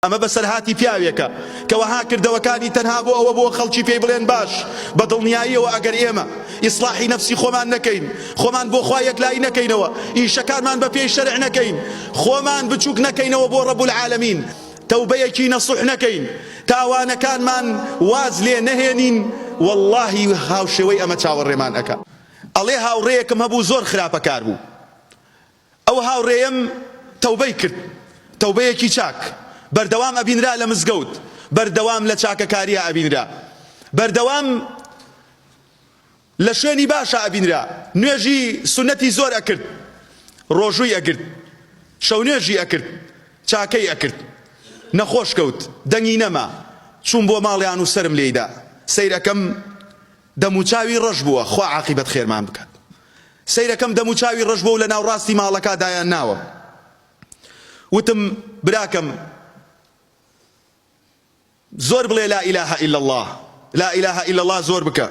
ئەمە بەسەرهاتی پیاوێکە کە وەها کردەوەکانی تەنها بۆ ئەوە بووە خەڵکی پێی بڵێن باش، بە دڵنیاییەوە ئەگەر ئێمە ئیسڵاحی نەفسی خۆمان نەکەین، خۆمان بۆ خوا یەکلایی نەکەینەوە، ئیشەکانمان بە پێی شەرع نەکەین، خۆمان بچووک نەکەینەوە بۆ رب العالمین، تەوبەیەکی نەسوح نەکەین، تاوانەکانمان واز لێ نەهێنین، وەڵڵاهی هاوشێوەی ئەمە چاوەڕێمان ئەکا. ئەڵێ هاوڕێیەکم هەبوو زۆر خراپەکار بوو، ئەو هاوڕێیەم تەوبەی کرد، تەوبەیەکی چاک، بەردەوام ئەبینرا لە مزگەوت، بەردەوام لە چاکەکاریا ئەبینرا، بەردەوام لە شوێنی باشا ئەبینرا، نوێژی سوننەتی زۆر ئەکرد، ڕۆژووی ئەگرت، شەونوێژی ئەکرد، چاکەی ئەکرد، نەخۆش کەوت، دەنگی نەما، چووم بۆ ماڵیان و سەرم لێیدا، سەیرەکەم دەموچاوی ڕەش بووە خوا عاقیبەت خێرمان بکات سەیرەکەم دەموچاوی ڕەش بووە و لە ناوڕاستی ماڵەکە دایان ناوە وتم براکەم زۆر بڵێ لا اله الا الله لا اله الا الله زۆر بکە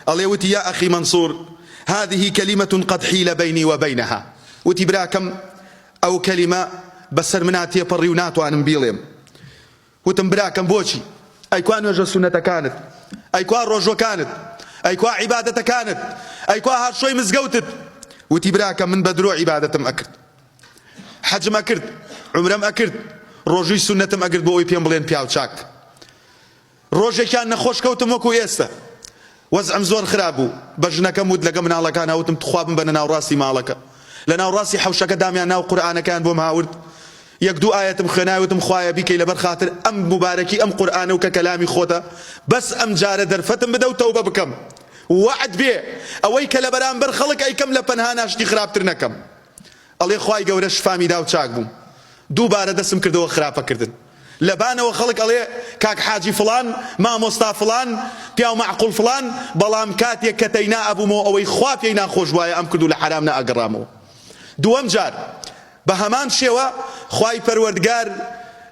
ئەڵێ وتی یا اخی منصور هذه کلمة قد حیل بینی وبینها وتی براکەم ئەو کەلیمە بەسەر منا تێپەڕی و ناتوانم بیڵێم وتم براکەم بۆچی؟ ئەی کوا نوێژە سوننەتەکانت؟ ئەی کوا ڕۆژوەکانت؟ ئەی کوا عیبادەتەکانت؟ ئەی کوا هاتشۆی مزگەوتت؟ وتی براکەم من بە درۆ عیبادەتم ئەکرد، حەجم ئەکرد، عومرەم ئەکرد، ڕۆژووی سوننەتم ئەگرت بۆ ئەوەی پێم بڵێن پیاوچاک. ڕۆژێکیان نەخۆش کەوتم وەکو ئێستە وەزعم زۆر خراپ بوو، بە ژنەکەم وت لەگە مناڵەکانا وتم توخوا بمبەنە ناوڕاستی ماڵەکە لە ناوڕاستی حەوشەکە دامیان ناو قورئانەکەیان بۆم هاورد یەک دوو ئایەتم خوێنای وتم خوایە بیکەی لەبەر خاتر ئەم موبارەکی ئەم قورئانە و کە کەلامی خۆتە بەس ئەم جارە دەرفەتم بدە و تەوبە بکەم وەعد بێ ئەوەی کە لە بەرامبەر خەڵک ئەیکەم لە پەنهانا شتی خراپتر نەکەم ئەڵێ خوای گەورە شفامی دا و چاک بووم دووبارە دەسم کردەوە خراپە کردن لە بانەوە خەڵک ئەڵێ کاک حاجی فڵان مامۆستا فڵان پیاو مەعقوڵ فڵان بەڵام کاتێک کە تەینا ئەبوومەوە ئەوەی خوا پێی ناخۆش بوایە ئەم کرد و لە حەرام نەئەگەڕامەوە دووەم جار بە هەمان شێوە خوای پەروەردگار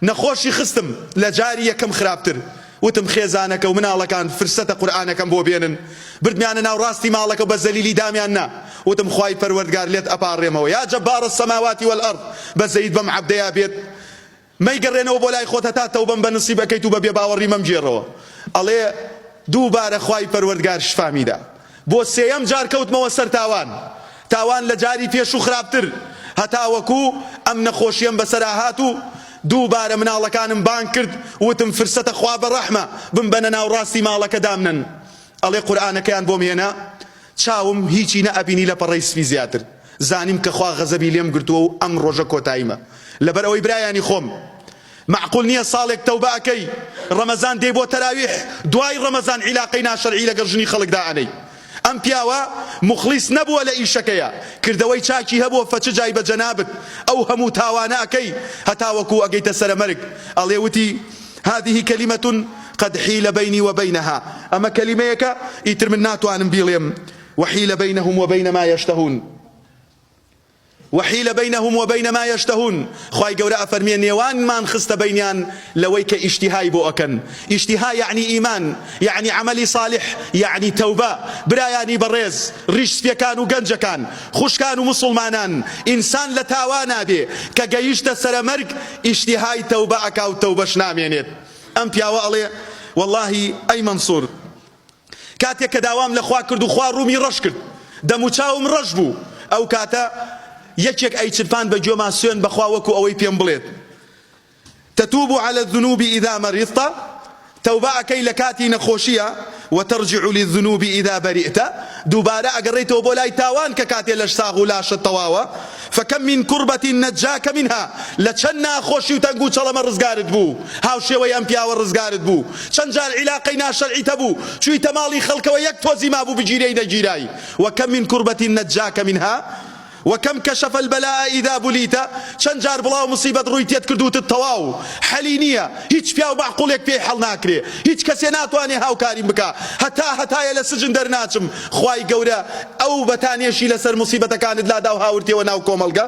نەخۆشی خستم لە جاری یەکەم خراپتر وتم خێزانەکە و مناڵەکان فرسەتە قورئانەکەم بۆ بێنن بردمیانە ناوڕاستی ماڵەکە بە زەلیلی دامیان نا وتم خوای پەروەردگار لێت ئەپاڕێمەوە یا جبار السماوات والارض بەزەیت بەم عەبدەیا بێت مەیگەڕێنەوە بۆ لای خۆت هەتا تەوبەم بە نسیب ئەکەیت و بە بێباوەڕی مەمگێڕەوە ئەڵێ دووبارە خوای پەروەردگار شفامی دا بۆ سێیەم جار کەوتمەوە سەر تاوان تاوان لە جاری پێشوو خراپتر هەتاوەکو ئەم نەخۆشیەم بەسەرا هات و دووبارە مناڵەکانم بانگ کرد وتم فرسەتە خوا بەڕەحمە بمبەنە ناوڕاستی ماڵەکە دامنەن ئەڵێ قورئانەکەیان بۆم هێنا چاوم هیچی نەئەبینی لە پەڕەی سپی زیاتر زانیم کە خوا غەزەبی لێم گرتووە و ئەم ڕۆژە کۆتاییمە لەبەر ئەوەی برایانی خۆم مەعقول نییە ساڵێک تەوبە ئەکەی ڕەمەزان دێی بۆ تەراویح دوای ڕەمەزان عیلاقەی ناشەرعی لەگەڵ ژنی خەڵکدا ئەنێی ئەم پیاوە موخڵیس نەبووە لە ئیشەکەیا کردەوەی چاکی هەبووە فەچ جای بە جەنابت ئەو هەموو تاوانە ئەکەی هەتاوەکو ئەگەیتە سەرە مەرگ ئەڵێ وتی هذه کلمە قد حیل بینی وبینها ئەمە کەلیمەیەکە ئیتر من ناتوانم بیڵێم وحیل بینهم وبین ما یشتهون وحیل بینهم وبین ما یشتهون خوای گەورە ئەفەرمیێ نێوانمان خستە بینیان لەوەی کە ئیشتیهای بۆ ئەکەن ئیشتیها یەعنی ئیمان یەعنی عەمەلی ساڵح یەعنی تەوبە برایانی بەڕێز ڕیش سپیەکان و گەنجەکان خوشکان و موسڵمانان ئینسان لە تاوانا بێ کە گەیشتە سەرە مەرگ ئیشتیهای تەوبە ئەکا و تەوبەش نامێنێت ئەم پیاوە ئەڵێ وەڵاهی ئەی مەنسوور کاتێک کە داوام لە خوا کرد و خوا ڕوومی ڕەش کرد دەموچاوم ڕەش بوو ئەو کاتە یەکێک ئەیچرپاند بە گوێما سوێن بەخوا وەکو ئەوەی پێم بڵێت تتوب علی الذنوب اذا مرضت تەوبە ئەکەی لە کاتی نەخۆشیە وترجع للذنوب اذا برئت دووبارە ئەگەڕێیتەوە بۆ لای تاوان کە کاتێ لەش ساغ و لاشت تەواوە فکم من کربة نجاک منها لە چەند ناخۆشی و تەنگ و چەڵەمە ڕزگارت بوو هاوشێوەی ئەم پیاوە ڕزگارت بوو چەند جار عیلاقەی ناشەرعیت هەبوو چوویتە ماڵی خەڵکەوە یەک تۆزی مابوو بگیرێی نەگیرای وکم من کربة نجاک منها وکم کشف البلاء اذا بلیت چەند جار بڵاو موسیبەت ڕووی تێت کرد وتت تەواو حەلی نییە هیچ پیاو مەعقوڵێک پێی حەڵ ناکرێ هیچ کەسێ ناتوانێ هاوکاریم بکا هەتا هەتایە لە سجن دەرناچم خوای گەورە ئەو بەتانیەشی لەسەر موسیبەتەکانت لاداو هاورتیەوە ناو کۆمەڵگە.